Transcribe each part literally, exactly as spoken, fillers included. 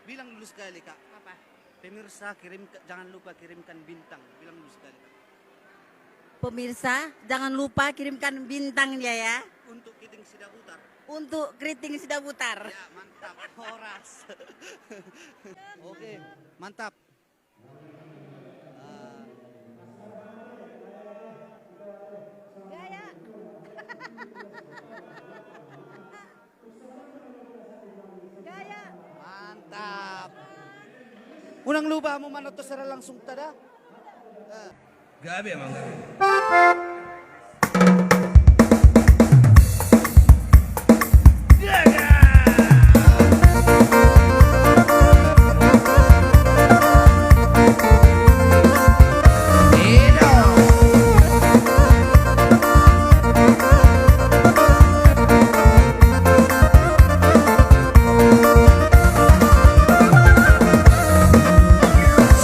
Bilang dulu sekali, Kak. Apa? Pemirsa, kirim, jangan lupa kirimkan bintang. Bilang dulu sekali, Kak. Pemirsa, jangan lupa kirimkan bintang dia, ya. Untuk Keriting Sidabutar. Untuk Keriting Sidabutar. Ya, mantap. Horas. Oke, mantap. Gaya. Gaya. Mantap. Unang lupa hamu manonton secara langsung ta da. Eh. Gabe, Amang, gabe.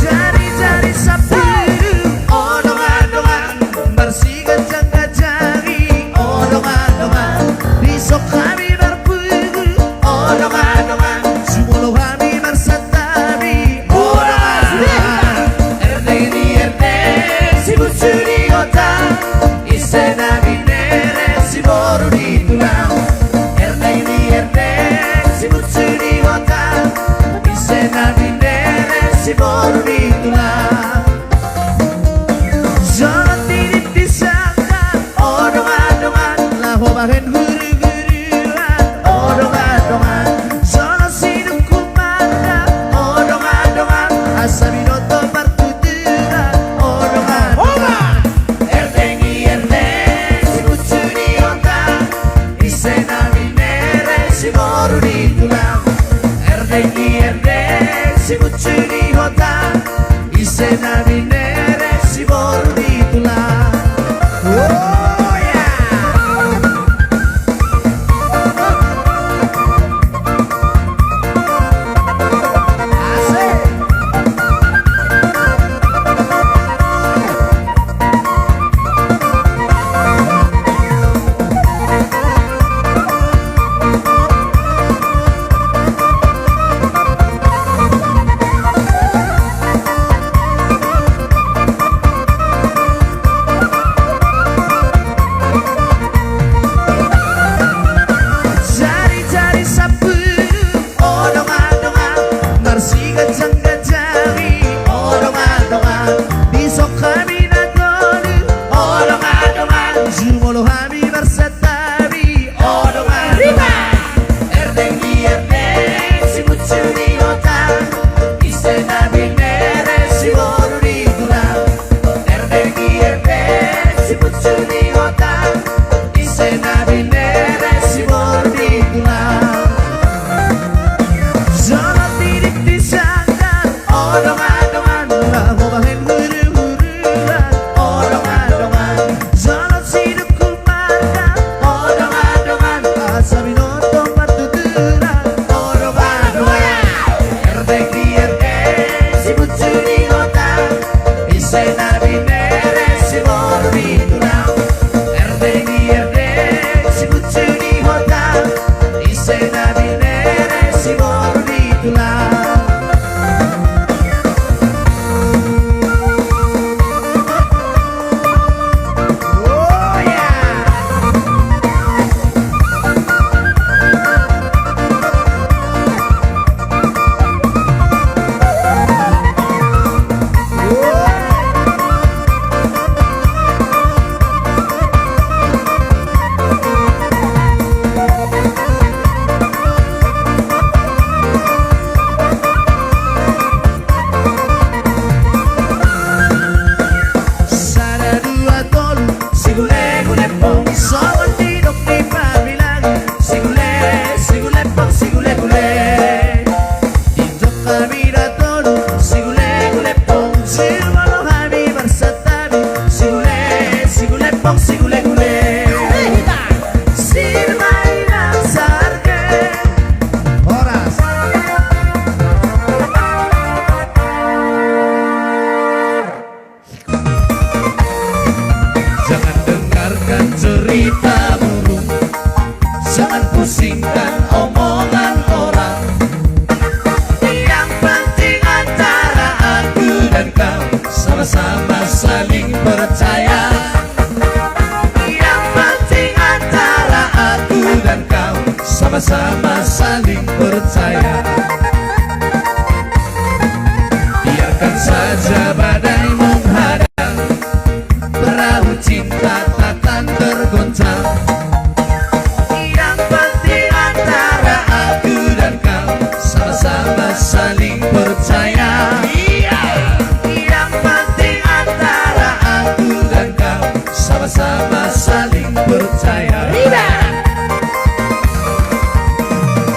Jari-jari sapiru, o dongan-dongan, marsiganjang-ganjangi, o dongan-dongan, dison hami marpungu, o dongan-dongan, jumolo hami marsantabi, o dongan-dongan. Erdeng ni erdeng, sibucu ni hota, ise na binere, siboru ni tulang. Erdeng ni erdeng, sibucu ni hota, ise na binere, siboru ni tulang. Jolo tintin disangkap, o dongan-dongan, laho bahen guru-guruan, o dongan-dongan. Jolo sidungkun mandap, o dongan-dongan, asa binoto partuturan, o dongan-dongan. Erdeng ni erdeng, sibucu ni hota, ise na binere, siboru ni tulang. Erdeng ni erdeng, sibucu ni hota, ise na binere, siboru ni tulang. Oh, ya. sama-sama saling percaya. Biarkan saja badai menghadang, perahu cinta takkan tergoncang. Yang penting antara aku dan kau sama-sama saling percaya. Iya. Yang penting antara aku dan kau sama-sama saling percaya. Riba.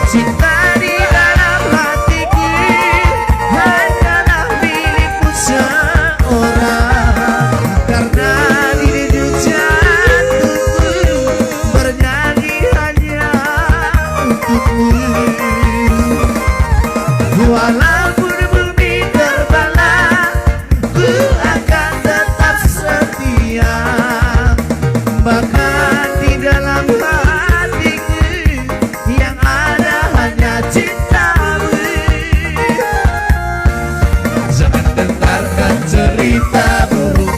Cinta di dalam hatiku hanyalah milikmu seorang. Karena dirimu jantungku bernyanyi hanya untukmu. Walaupun bumi terbelah, ku akan tetap setia. Bahkan di dalam hatiku yang ada hanya cintamu. Jangan dengarkan cerita buruk,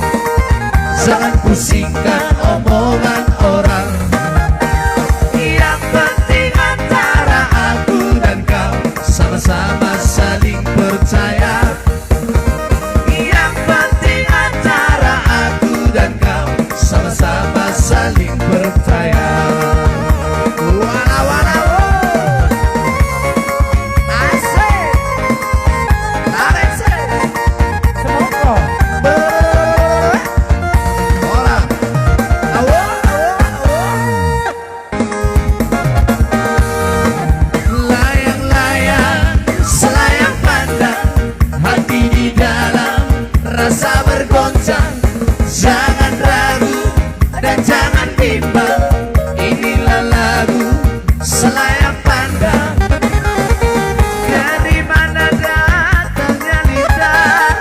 jangan pusingkan omongan orang. Yang penting antara aku dan kau sama-sama saling percaya. Yang penting antara aku dan kau sama-sama saling percaya. Wala, wala, wo. Asik. Tarik, sik. Semongko. Be-, ora. Awo, awo, awo. Layang-layang selayang pandang, hati di dalam rasa bergoncang. Jangan ragu dan jangan bimbang, inilah lagu selayang pandang. Dari mana datangnya lintah?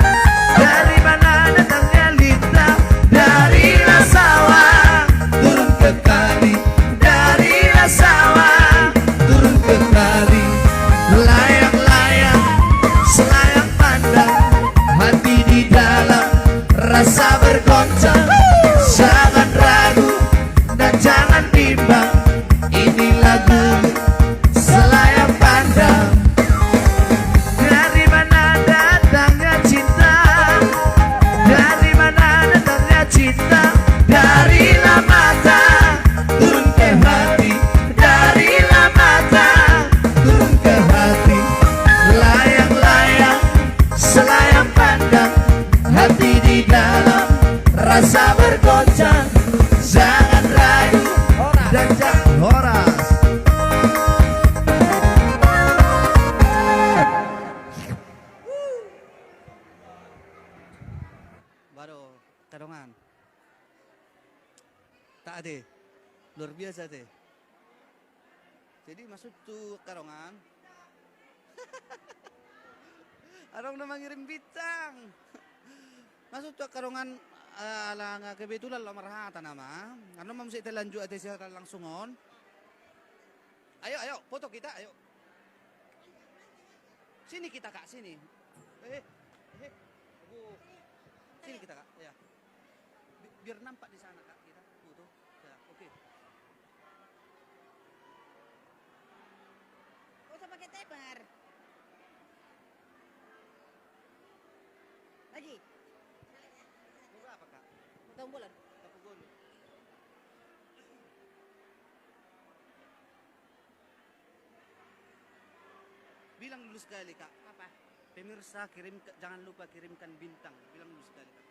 Dari mana datangnya lintah? Dari lasawah turun ke kali. Dari lasawah turun ke kali. Layang-layang selayang pandang, hati di dalam rasa bergoncang. Jangan ragu dan jangan bimbang, ini lagu selayang pandang. Dari mana datangnya cinta? Dari mana datangnya cinta? Darilah mata turun ke hati, darilah mata turun ke hati. Layang-layang selayang pandang, hati di dalam rasa bergoncang. Jangan ragu dan jangan horas. Baru, kadongan. Tak ate. Luar biasa ate. Jadi masuk tu kadongan. Adong na mangirim bintang. Masuk tu kadongan, eh, ala nga kebetulan lo marhata nama. Karena mam sik telanjut ate siaran langsung on. Ayo, ayo, foto kita, ayo. Sini kita, Kak, sini. Eh, eh. Aduh. Sini kita, Kak, ya. Bi-, biar nampak di sana, Kak, kita foto. Ya, oke. Gak usah pakai tebar. Lagi. Mau berapa, Kak? Mau tahun bulan? Tahun bulan. Bilang dulu sekali, Kak. Apa? Pemirsa, kirim, jangan lupa kirimkan bintang. Bilang dulu sekali, Kak.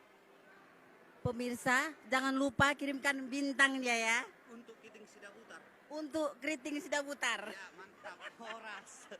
Pemirsa, jangan lupa kirimkan bintang dia ya. Untuk Keriting Sidabutar. Untuk Keriting Sidabutar. Ya, mantap. Horas.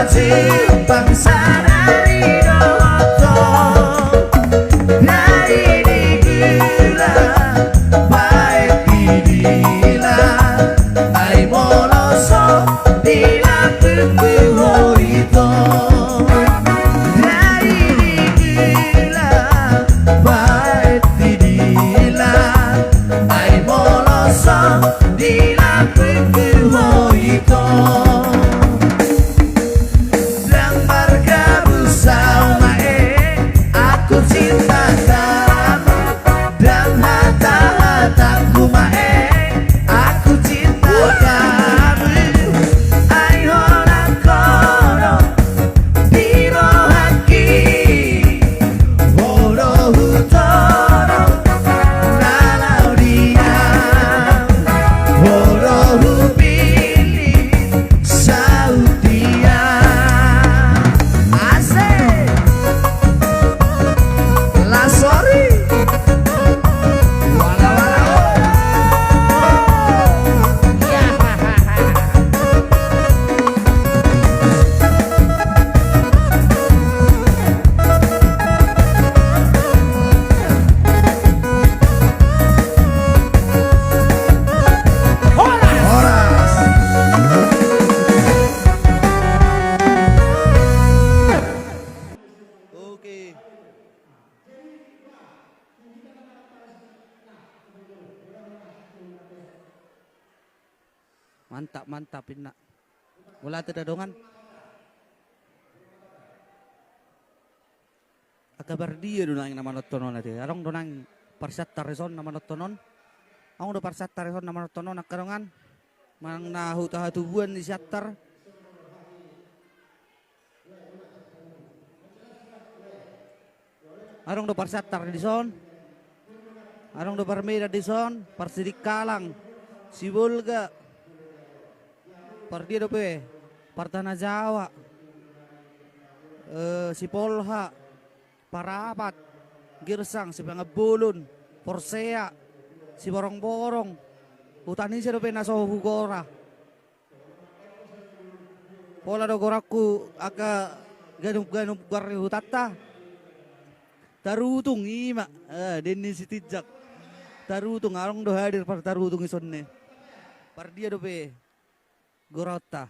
Simpang sadari dohot ho, na di Nigula baen di dilan, ai molo so di lambungku ho ito. Na di Nigula baen di dilan, ai molo so di lambungku ho ito. Dang margabus au ma e, aku cinta kamu. Dang hata-hataku ma e, aku cinta kamu. Ai holan ho do di rohangki, ho do hutono na laho di au, ho do hupillit saut dia. Asik. Lasori. Wala, wala, oh. Horas. Horas. Oke. Mantap, mantap, inna. Mauliate da dongan. Angka pardia do nuaeng na manonton on ate. Adong do nuaeng parsiantar dison na manonton on. Adong do parsiantar dison na manonton on angka dongan. Manang na huta hatubuan ni siantar. Adong do parsiantar dison. Adong do parmedan dison, parsidingkalang, Sibolga. Pardia dope, partanajawa, eh, Sipolha, Parapat, Girsang, Sipangan Bolon, Porsea, Siborongborong. Huta ni ise dope na so hugora. Pola do goranku angka ganup-ganup goar ni hutanta. Tarutung ima, eh, Denny Sitinjak. Tarutung, adong do hadir partarutung dison ne. Pardia dope goraonta.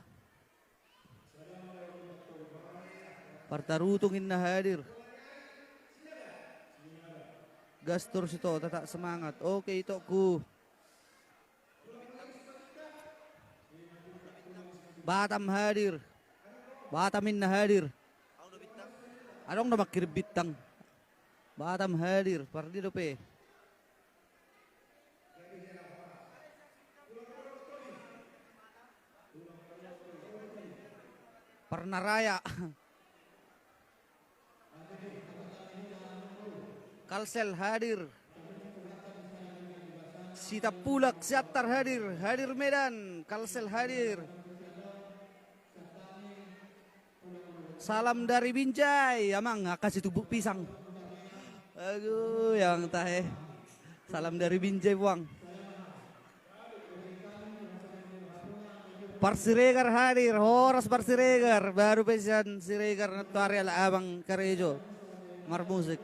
Partarutung inna hadir. Gas torus ito, tetap semangat. Oke, itokku. Batam hadir. Batam inna hadir. Adong do mangkirim bintang. Batam hadir, pardia dope. Parnaraya. Kalsel hadir. Sitampulak, Siantar hadir. Hadir Medan, Kalsel hadir. Salam dari Binjai, amang, angka situmbuk pisang. Aduh, amang tahe. Salam dari Binjai, puang. Parsiregar hadir, horas Parsiregar, baru pe sian Siregar nantoari ala abang karejo marmusik.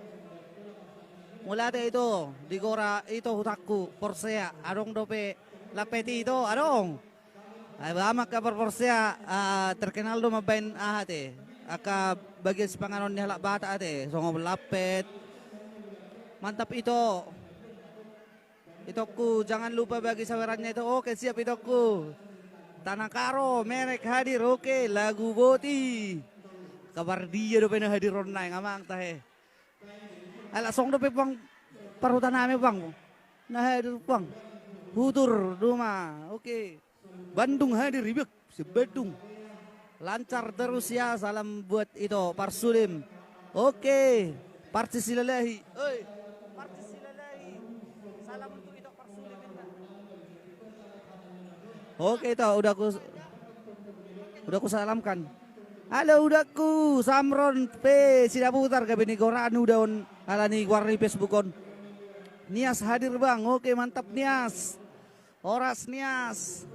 Mauliate ito, di gora ito hutangku, Porsea, adong dope lampet ito, adong. Ai ba amang kabar Porsea, ah, terkenal do mambaen aha ate, angka bagian sipanganon ni halak Batak ate, songon lampet. Mantap ito. Itokku, jangan lupa bagi sawerannya itu. Oke, siap itokku. Tanah Karo, Menek hadir, oke, lagu Boti. Kabar dia dope na hadir on naeng, amang tahe. Ala song dope puang parhuta nami puang. Na hadir puang. Hutur, Duma, oke. Bandung hadir, ibek. Sebedung. Lancar terus ya, salam buat ito, Parsulim. Oke, Parsi Silalahi. Oi, Parsi Silalahi. Salam untuk ito, Parsulim, inna. Oke, ito, udah ku, udah ku salamkan. Halo, udangku, Samron pe Sidabutar, gabe ni goran uda on, ala ni goar ni Facebook on. Nias hadir, Bang. Oke, mantap, Nias. Horas Nias.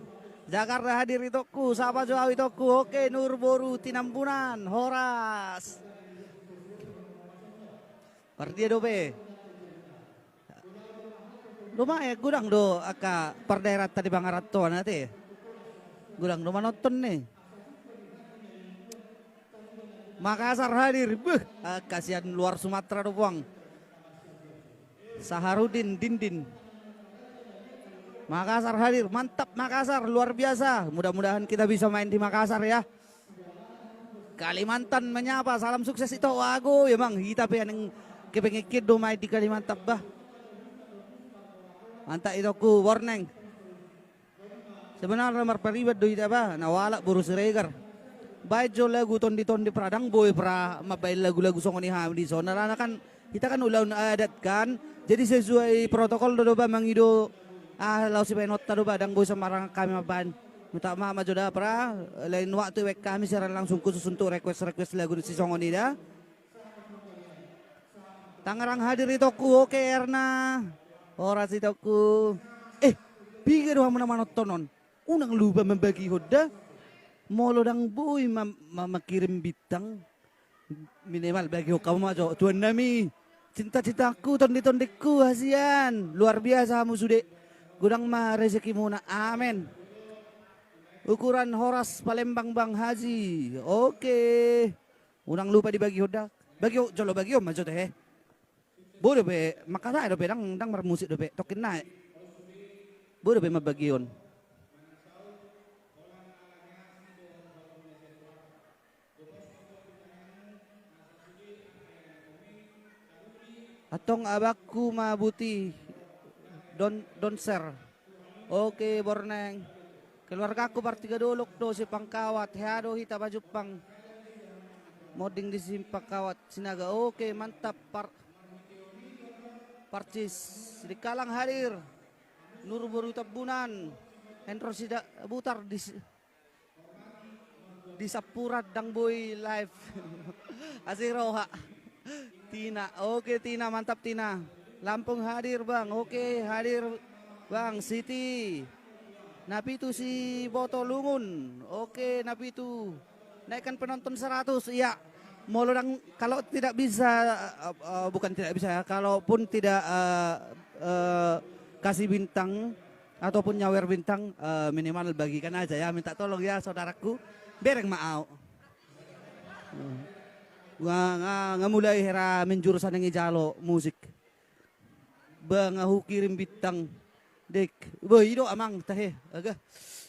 Jakarta hadir itongku, sapa jo au itongku. Oke, Nur boru Tinambunan, horas. Pardia dope. Lumayan godang do angka pardaerahanta di pangarantoan ate. Godang do manonton ni. Makassar hadir, beuh, angka sian luar Sumatera do puang. Saharudin, Dindin. Makassar hadir, mantap Makassar, luar biasa. Mudah-mudahan kita bisa main di Makassar ya. Kalimantan menyapa, salam sukses ito wago ya mang. Hita pe aning kepengen do main di Kalimantan bah. Mantap itongku, Borneng. Sebenarna marpariban do hita bah, na hualap boru Siregar. Baen jo lagu tondi-tondi pra, ndang boi pra mambaen lagu-lagu songon i hami dison. Alana kan hita kan ulaon adat kan. Jadi sesuai protokol do, do bah mangido, ah, laos sibaenonta do bah, ndang boi sembarangan hami mambaen. Minta maaf ma jo da pra, lain waktu ibaen hami siaran langsung khusus untuk request-request lagu sisongon i da. Tangerang hadir itongku, oke Erna. Horas itongku. Eh, piga do hamu na manonton on? Unang lupa mambagihon da. Molo ndang boi ma, ma, mangkirim bintang, minimal bagihon hamu ma jo. Tuhan nami, cinta-cintaku, tondi-tondingku, hasian. Luar biasa hamu sude. Godang ma rezekimuna. Amen. Ukuran horas Palembang Bang Haji. Oke. Unang lupa dibagihon da. Bagihon, jolo bagihon ma jo tehe. Boi dope, mangkatai dope, ndang, ndang marmusik dope, tongkin nai. Boi dope mambagihon. Antong abangku ma buti don, don share. Oke, Borneng. Keluargaku Partiga Dolok do Simpang Kawat, hea do hita pajumpang. Monding di Simpang Kawat, Sinaga. Oke, mantap, par-, Parcis. Sidikalang hadir. Nur boru Tambunan. Hendro Sidabutar di si-, di Sampuran ndang boi live. Asi roha. Tina, oke Tina, mantap Tina. Lampung hadir Bang, oke hadir Bang. Siti. Napitu Siboto Lungun, oke Napitu. Naikkan penonton seratus, iya. Molo ndang, kalau tidak bisa, eh, eh, bukan tidak bisa ya, kalaupun tidak, eh, eh, kasih bintang, ataupun nyawer bintang, eh, minimal bagikan aja ya, minta tolong ya saudaraku. Bereng ma au. Nga, nga, nga mulai hera menjurus aning i jalo musik. Ba nga hukirim bintang. Dek. Ba i do amang tahe. Aga.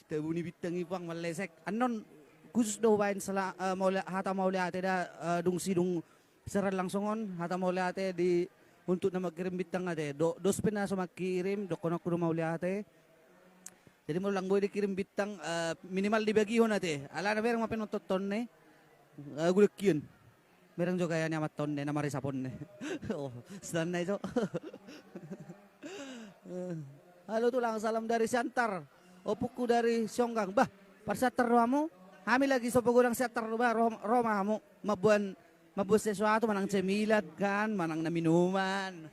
Tabuni bintang i puang mallesek. Annon khusus do hubaen sela-, eh, maulia-, hata mauliate da, eh, dung sidung siaran langsung on, hata mauliate di, untuk na mangkirim bintang ate. Do, dos pe na so mangkirim, dohononku do mauliate. Jadi molo ndang boi dikirim bintang, eh, minimal dibagihon ate. Alana bereng ma penonton ni. Eh, gulek kian. Bereng jo gaya ni amanta on ni, na marisap on ni. Oh, sedang na iso. Eh, halo tulang, salam dari Siantar. Ompungku dari Sionggang. Bah, par Siantar do hamu? Hami lagi so pogodang Siantar do bah, ro, ro ma hamu. Mamboan Mamboan sesuatu, manang cemilan kan, manang na minuman.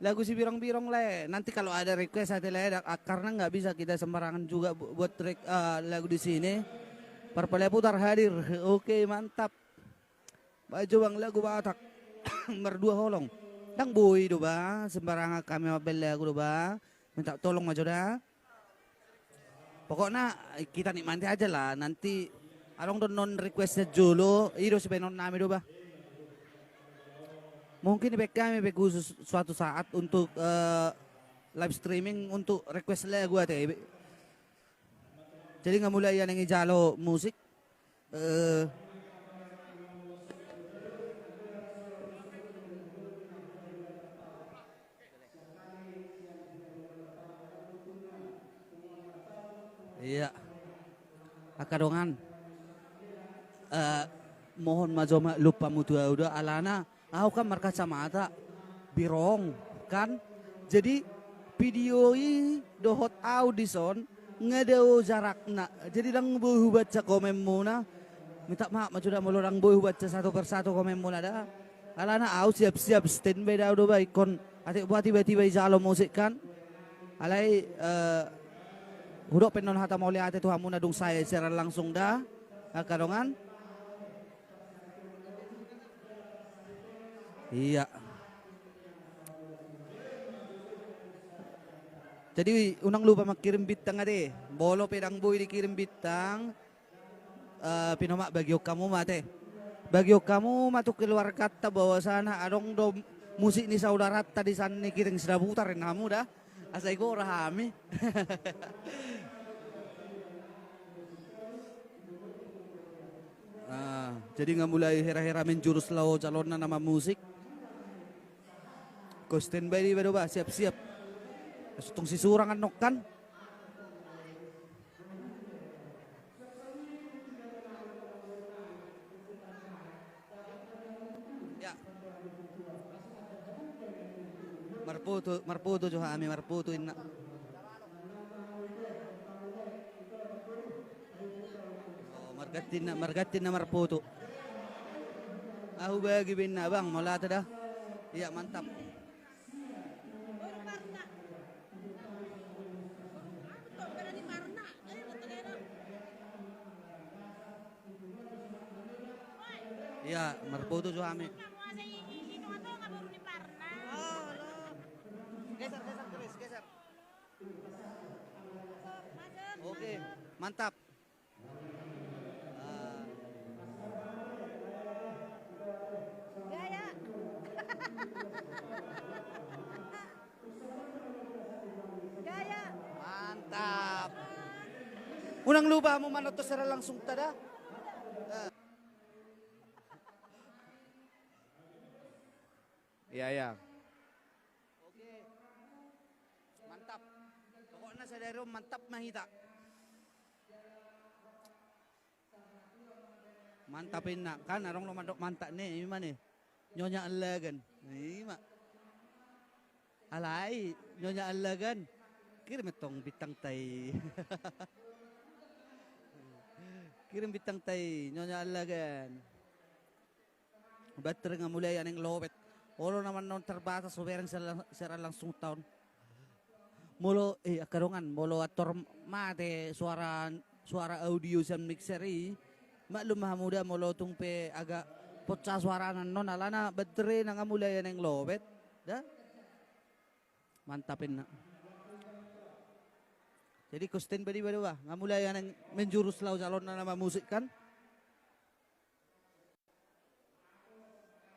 Lagu Sibirong-birong le, nanti kalau ada request ate le, da-, karena nggak bisa kita sembarangan juga bu-, buat rek-, eh, lagu di sini. Parpala Putar hadir, oke mantap. Baik jo bang, lagu Batak. Mardua holong. Ndang boi do ba, sembarangan hami mambaen lagu do ba. Minta tolong ma jo da. Pokokna, eh, kita nikmati aja lah. Nanti adong do annon request jolo, i do sibaenon nami do bah. Mungkin ibaen hami pe khusus suatu saat untuk, eh, live streaming untuk request lagu ate. Jadi nga mulai aning i jalo musik. Eh. Iya. Angka dongan. Eh, mohon ma jo maklum hamu tu au da, alana au kan markacamata, birong, kan? Jadi, video i dohot au dison, nga dao jarakna. Jadi, ndang boi hubaca komenmuna. Minta maaf ma jo da molo ndang boi hubaca satu per satu komenmuna da. Alana au siap-siap standby da au do ba ingkon. Atik buat tiba-tiba i jalo musik kan. Alai, eh, hudok pe annon hata mauliate tu hamu na dung sae siaran langsung da, angka dongan. Iya. Jadi unang lupa mangkirim bintang ate. Molo pe ndang boi dikirim bintang, eh, pinomat bagihon hamu ma ate. Bagihon hamu ma tu keluarganta bahwasana adong do musik ni saudaranta di san ni Kiring Sidabutar, ninna hamu da. Asa i gora hami. Ah, jadi nga mulai hera-hera menjurus laho calonna na mamusik. Ko standby do iba do ba, siap-siap. Asa tung sisurang annon kan. Ya. Marfoto, marfoto jo hami, marfoto inna. Oh, marganti inna, marganti inna marfoto. Ahu bagi be inna bang, molo ate da. Iya, mantap. Iya, marfoto jo hami. Geser, geser, Chris, geser. Oke, mantap. Ah. Gaya. Gaya. Mantap. Unang lupa hamu manonton siaran langsungta da. Eh. Iya, iya. Oke. Mantap. Pokokna sadari on mantap ma hita. Mantap inna, kan adong do mandok mantap ne, ima ne. Nyonya Allagan. Ima. Alai, Nyonya Allagan. Kirim tong bintangta i. Kirim bintangta i, Nyonya Allagan. Baterai nga mulai aneng lobet. Olo nama non terbatas so bereng siaran, siaran langsungta on. Molo, eh, angka dongan, molo antor mate suara, suara audio sian mixer i, maklum ma hamu da molo tung pe agak pocah suarana annon alana baterai na nga mulai aneng lobet. Da? Mantap inna. Jadi ko standby do iba do ba, nga mulai aneng menjurus laho calonna na mamusik kan.